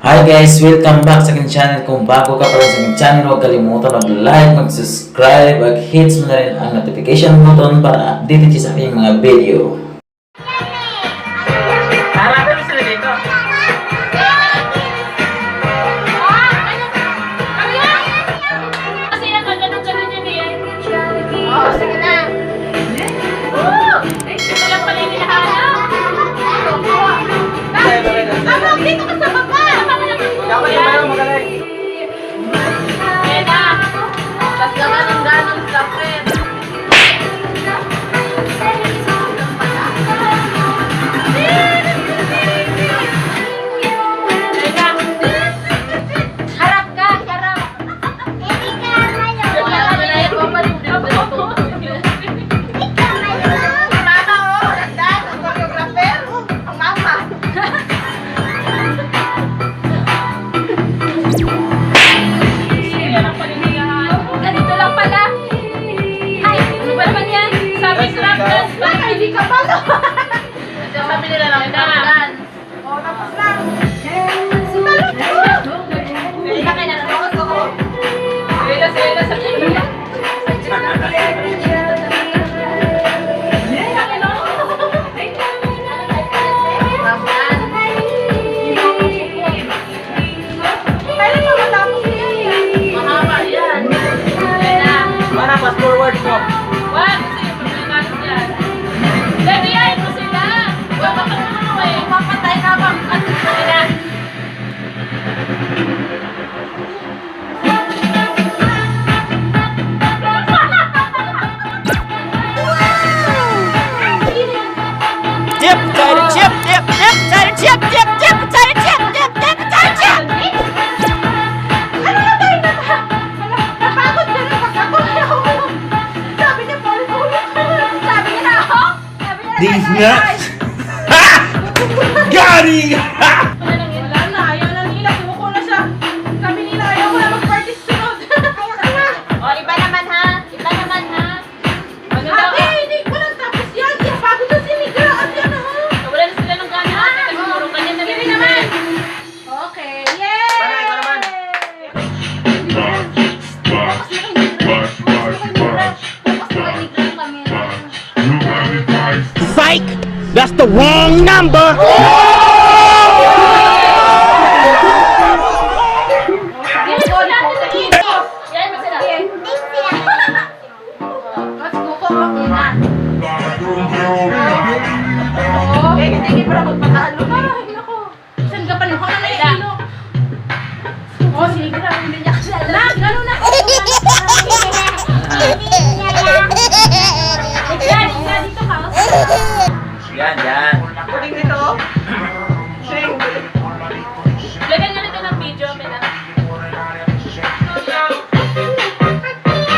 Hi guys! Welcome back sa aking channel. Kung bago ka pa lang sa aking channel, huwag kalimutan mag-like, mag-subscribe, at hit mo na rin ang notification button para updated ka sa aking mga video. Harapin mo sila dito. Kasi nagkaganon-ganon yun eh. Oo, sige na. Woo! Ito lang pala yung hinahanap. Ano, dito ka sa baba! Dapat yung parang magaling. Ayan na. Tapos ganon-ganon sa friend. Ayan na. Harap ka, harap. Wala na yan. Mama, oh, nagdaan, ang choreographer. Ang mama. Ayan lang pala yung hinahanap. Ganito lang pala. Ay, ano ba naman yan? Sabi crab dance. Baka hindi ka pala. Sabi nila lang crab dance. Oh, tapos na. Hindi ka kailangan ako. Sila, sila, sa Crab dance. Kailan pa matapos yan? Mahaba yan. Ayan na. Para fast forward mo. Wag, kasi yung problematic yan. Gabiyahin mo sila. Wag, baka naman eh. Papatay ka bang? Ayan na. Chip, potato chip, dip, dip, potato chip, dip, dip, potato chip, dip, dip, potato chip. Ano na tayo na? Napagod ka na pag ako. Sabi niya, paulit-ulit. Sabi niya na ako. Sabi niya na These nuts. Ha! Got him! Wala na, ayaw na nila. Sumuko na siya. Sabi nila, ayaw ko na mag-party sunod. Ayaw ka na. O, iba naman ha. Iba naman ha. Ano daw? Ate, hindi ko lang tapos yan. Kaya pagod na si Mika. Ate, ano ha? Wala na sila ng gana ate kasi puro ganyan na rin naman. Okay, yay! Para, ikaw naman. Focus na kay Mika. Focus na kay Mika. Focus na kay Mika yung camera. Psych! That's the wrong number! Yan mo sila ate sa dito. Yan mo sila. Mas kuko, okay na. Oo. Eh, hindi para magpatalo. Ay, nako. Saan ka pa nako na may ilok? Oh, sige na. Hindi niya kasi alam. Na, gano'n na. Yan, yan, dito ka. Yan, yan. Kuning dito. Sing. Lagyan nga nito ng video, Mela.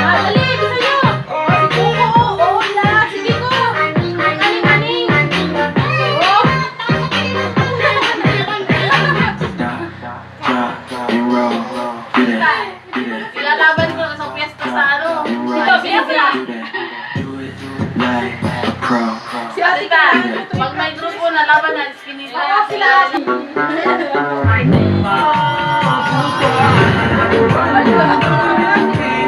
Ah, dali, bisa nyo. Si Kuko, oh, oh, la. Sige ko. Aning, aning. Oh. And roll. Do that, do that, Ilalaban ko sa piyesta sa ano. Ito, bilis do that. Do it like a pro. Si Ate ka. Pag may grupo na laban na, skinny. Oo, sila. Tapos ganito, alam niya lahat eh.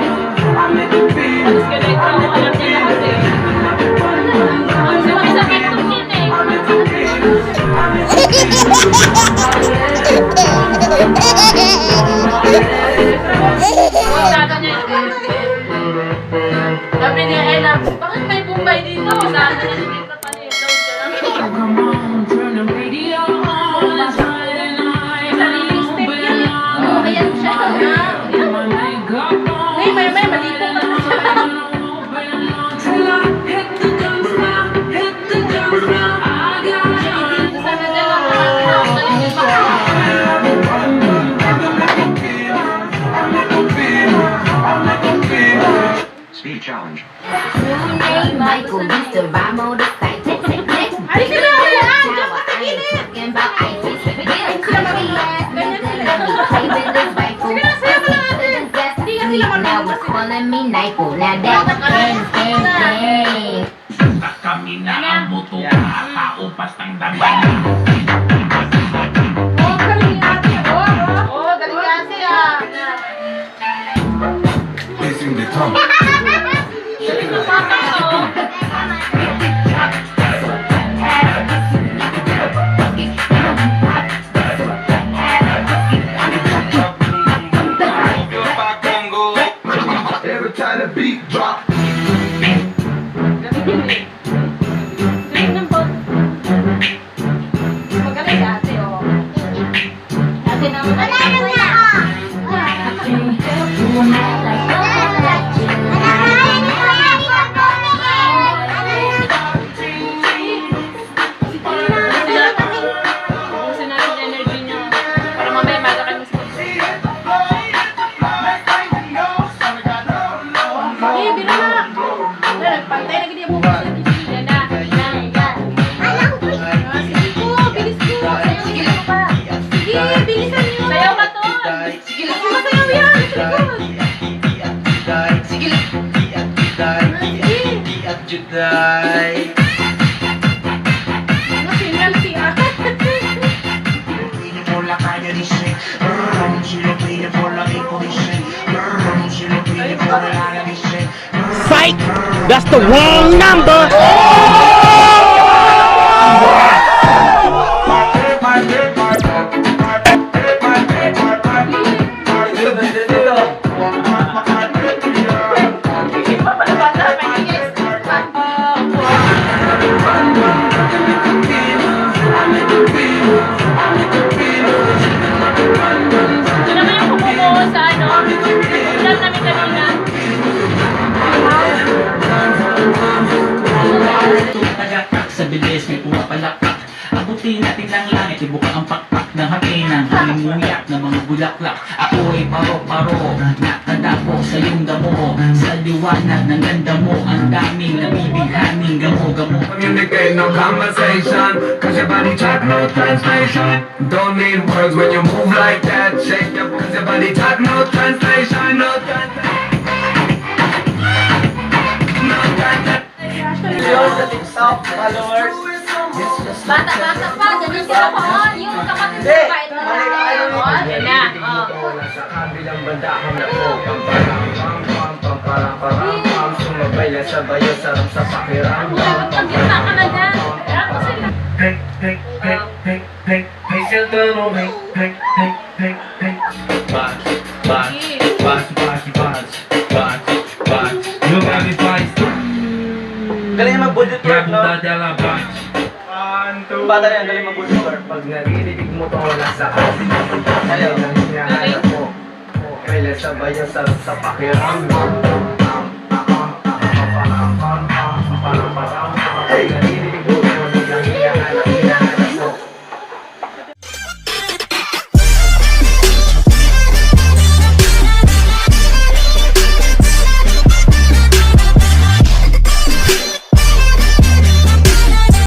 Sa TikTok yun eh. Sabi niya, sabi niya, Ella, bakit may Bombay dito? Sabi niya, nakita pa niya, daw siya lang. Sariling step yan eh. Oo, ayan siya. Hey, may malipong na siya. Sana dyan, ang pa. Speed challenge. Michael used to ride motorcycles. Ay, sila yan! Diyan ka sa gilid! Talking about ISIS. Real country ass nigga be waving this rifle. Sige na, sayo ka lang, ate. Hindi ka sila Now marunong we're calling me Nigel. Now that's gang, gang, gang. Kami na ang buto tao pastang daman. Oh, galing ni ate. Oh. Ubusin natin yung energy nyo. Para mamaya maga kayo mas Eh, bira na. Wala, nagpantay na gini mo. Yan na. Ah, sige ko, bilis ko. Sige, sige, bilisan niyo. Sayaw ka, tol! Sige, masayaw yan. Sa likod. Ah, sige. Ano, single siya. Psych! That's the wrong number! Ito naman yung kumukuha sa ano. Ulam namin kanina. Tagakak sa bilis, may pumapalakpak. Abutin natin ang langit, ibuka ang pakpak ng hangin, halimuyak ng mga bulaklak. Ako ay paro-paro, nakadapo sa iyong damo. Sa liwanag ng ganda mo, ang daming nabibighaning gamo-gamo. Communicate, no conversation. 'Cause your body talk, no translation. Don't need words when you move like that. Shake your, 'cause your body talk, no translation. No translation. No translation. Followers. Bata-bata pa, ganun sila ko. Yung kapatid ko pa, ito na. Yan na. Oh. Sa kabilang banda ako na po. Pam param pam pam pam param param pam. Sumabay lang sabayo sarap sa pakiramdam. Dapat pag-gitna ka na dyan. Kaya ako sila. Galing na mag-budget work, no? Bata na yan, galing mag-budget work. Pag naririnig mo to, nasa akin. Ayun ang hinahanap mo. Kailan sabayo sarap sa pakiramdam.